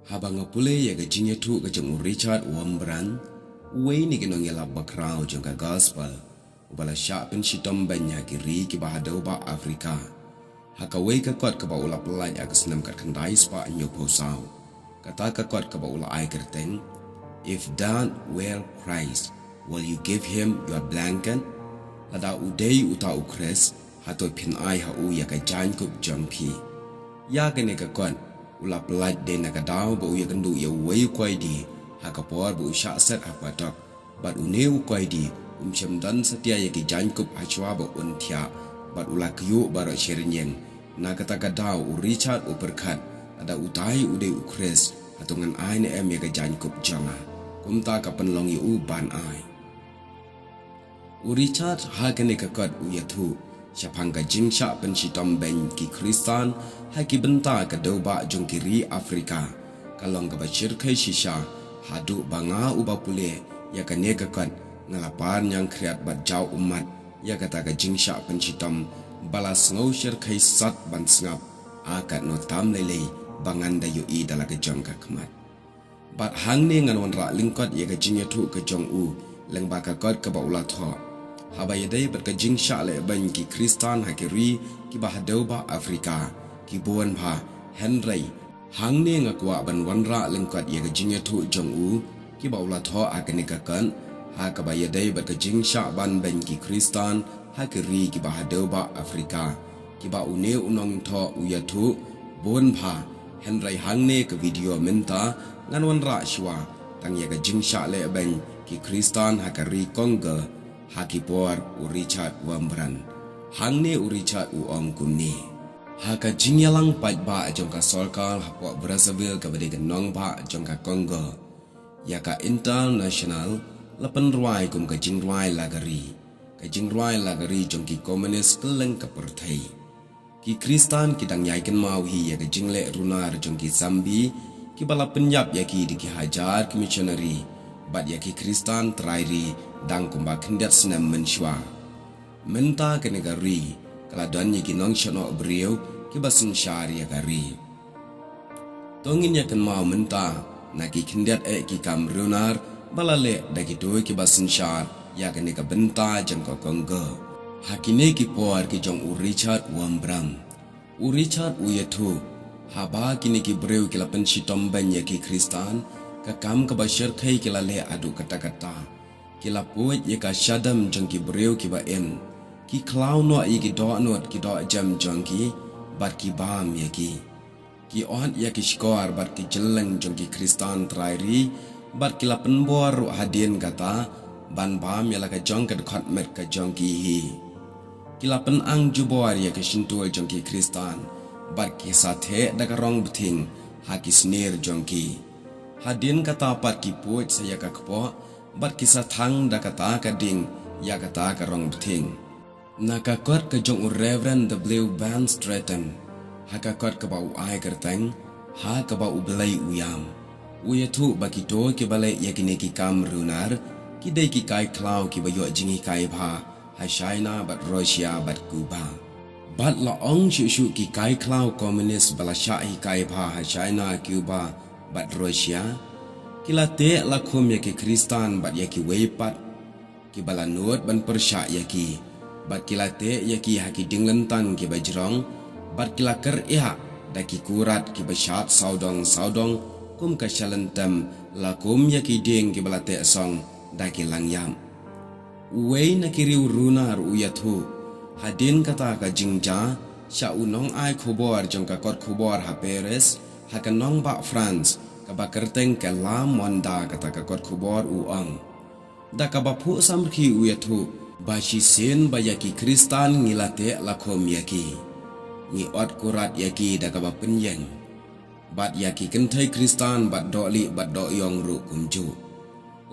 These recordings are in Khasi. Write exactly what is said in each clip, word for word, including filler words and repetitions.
Haba nga pule ïa ka jingïathuh ka jong u Richard Wurmbrand, uwei na ki nongïalap bakhraw jong ka gospel, uba la shah pynshitom beiñ ha ki ri kiba ha dewbah Afrika, ha kawei ka kot kaba u la pyllait ha ka snem khatkhyndai spah hynñiewphew saw. Kata ka kot kaba u la ai kyrteng, "If that were Christ, will you give him your blanket?" Lada u dei uta u Khrist, hato phin ai ha u ïa ka jaiñkup jong phi? Ïa kane ka kot u la pyllait dei na ka daw ba u ïakynduh ïa uwei u koidi ha ka por ba u shah set ha phatok. Bad une u koidi um shym don satia ïa ki jaiñkup hashwa ba un thiah, bad u la kyiuh baroh shi rynïeng. Na kata ka daw u Richard u pyrkhat, lada utai u dei u Khrist, hato ngan ai ne em ïa ka jaiñkup jong nga? Kumta ka pynlong ïa u ban ai. U Richard ha kane ka kot u ïathuh shaphang ka jingshah pynshitom beiñ ki Khristan ha ki bynta ka dewbah jong ki ri Afrika, ka long kaba shyrkhei shisha. Haduh ba nga uba pule ïa kane ka kot nga la par ñiangkhriat bad jaw ummat ïa kata ka jingshah pynshitom ba la sngew shyrkhei sat ban sngap, ha katno tam lei lei ba ngan da ïohi da la ka jong ka khmat. Bad hangne ngan wanrah lyngkot ïa ka jingïathuh ka jong u lyngba ka kot kaba u la thoh. Haba ïadei bad ka jingshah leh beiñ ki Khristan ha ki ri kiba ha dewbah Afrika, ki bun bha, hynrei hangne nga kwah ban wanrah lyngkot ïa ka jingïathuh jong u, kiba u la thoh ha kane ka kot, ha kaba ïadei bad ka jingshah ban beiñ ki Khristan ha ki ri kiba ha dewbah Afrika, kiba une u nongthoh u ïathuh bun bha. Hynrei hangne ka video mynta ngan wanrah shuwa tang ïa ka jingshah leh beiñ ki Khristan ha ka ri Congo ha ki por u Richard Wurmbrand. Hangne u Richard u ong kumne: Ha ka jingïalang paidbah jong ka sorkar hapoh Brazzaville kaba dei ka nongbah jong ka Congo, ïa ka International la pynrwai kum ka jingrwai la ka ri, ka jingrwai la ka ri jong ki komunis kylleng ka pyrthei. Ki Khristan ki dang ïai kynmaw hi ïa ka jingleh runar jong ki Zambi, kiba la pynïap ïa ki da ki hajar ki missionary, bad ïa ki Khristan trai ri dang kumba khyndiat snem mynshuwa. Mynta kane ka ri ka la don ïa ki nongshah noh briew kiba synshar ïa ka ri. To ngin ïa kynmaw mynta na ki khyndiat eh ki kam runar ba la leh da kito kiba synshar ïa kane ka bynta jong ka Congo ha kine ki por ki jong u Richard Wurmbrand. U Richard u ïathuh, haba kine ki briew ki la pynshitom beiñ ïa ki Khristan, ka kam kaba shyrkhei ki la leh haduh katta katta. Ki la puid ïa ka shadem jong ki briew kiba im. Ki khlaw noh ïa ki dohnud ki dohjem jong ki, bad ki bam ïa ki. Ki ot ïa ki shkor bad ki jylleng jong ki Khristan trai ri, bad ki la pynbor ruh hadien kata ban bam ïa la ka jong ka dkhot met ka jong ki hi. Ki la pynang jubor ïa ka shyntur jong ki Khristan, bad ki sa theh da ka rong bthing ha ki snier jong ki. Hadien kata pat ki puid sa ïa ka kpoh, bad ki sa thang da kata ka ding ïa kata ka rong bthing. Na ka kot ka jong u Reverend W. Van Straten, ha ka kot kaba u ai kyrteng, Ha kaba U Blei u ïam, u ïathuh ba kito kiba leh ïa kine ki kam runar ki dei ki kai khlaw kiba ïoh jinghikai bha ha China bad Russia bad Cuba. Bad la ong shuh shuh ki kai khlaw komunis ba la shah hikai bha ha China, Cuba bad Russia, ki la teh la khum ïa ki Khristan bad ïa kiwei pat kiba la nud ban pyrshah ïa ki, bad ki la teh ïa ki ha ki ding lyntang kiba jrong, bad ki la kyrïah da ki kurat kiba shad sawdong sawdong kum ka sha lyntem, la kum ïa ki dieng kiba la teh song da ki langïap. Uwei na ki riew runar u ïathuh, hadien kata ka jingjia, sha u nongai khubor jong ka kot khubor ha Paris, ha ka nongbah France, kaba kyrteng ka Le Monde, kata ka kot khubor u ong, da kaba phuh samrkhie u ïathuh, ba shisien ba ïa ki Khristan ngi la teh la khum ïa ki, ngi ot kurat ïa ki da kaba pynïeng, bad ïa ki kynthei Khristan bad dohlieh bad dohïong ruh kumjuh.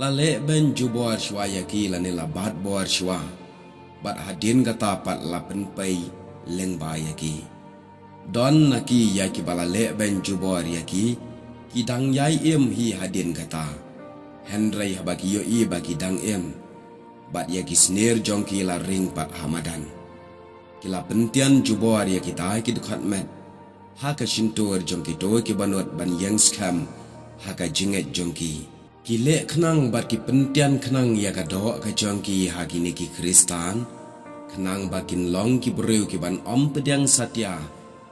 La leh beiñ jubor shuwa ïa ki lane la bat bor shuwa, bad hadien kata pat la pynpei lyngba ïa ki. Don na ki ïa kiba la leh beiñ jubor ïa ki, ki dang ïai im hi hadien kata. Hynrei haba ki ïohi ba ki dang im, bad ïa ki snier jong ki la ring pat ha madan, ki la pyntian jubor ïa kita ki dkhot met ha ka shyntur jong kito kiba nud ban ïeng skhem ha ka jingngeit jong ki. Ki leh khnang bad ki pyntian khnang ïa ka doh ka jong ki ha kine ki Khristan, khnang ba kin long ki briew ki ban ym pdiang satia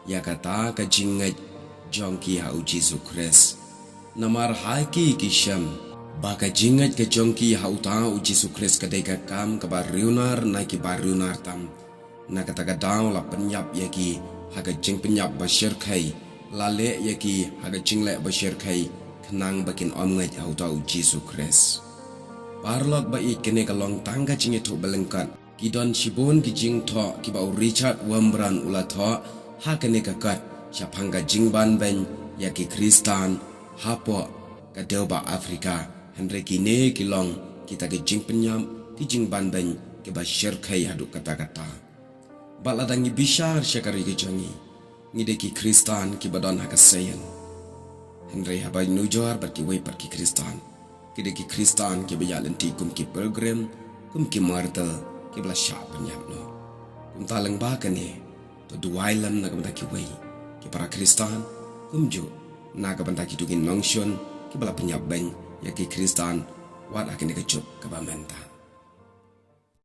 ïa kata ka jingngeit jong ki ha u Jisu Khrist. Namar ha ki ki shem ba ka jingngeit ka jong ki ha uta u Jisu Khrist ka dei ka kam kaba riewnar na ki ba riewnar tam. Na kata ka daw la pynïap ïa ki ha ka jingpynïap ba shyrkhei, la leh ïa ki ha ka jingleh ba shyrkhei, khnang ba kin ym ngeit ha uta u Jisu Khrist. Paralok ba ïeit, kane ka long tang ka jingïathuh ba lyngkot. Ki don shibun ki jingthoh kiba u Richard Wurmbrand u la thoh ha kane ka kot shaphang ka jingbanbeiñ ïa ki Khristan hapoh ka dewbah Afrika. Hynrei kine ki long kita ki jingpynïap, ki jingbanbeiñ kiba shyrkhei haduh katta katta. Bad lada ngi bishar sha ka ri ka jong ngi, ngi dei ki Khristan kiba don ha ka seiñ. Hynrei haba nujor bad kiwei pat ki Khristan, ki dei ki Khristan kiba ïaid lynti kum ki pilgrim, kum ki martyr kiba la shah pynïap noh. Kumta lyngba kane, to duwai lem na ka bynta kiwei ki para Khristan, kumjuh na ka bynta kito ki nongshun kiba la pynïap beiñ ïa ki Khristan wat ha kane ka juk kaba mynta.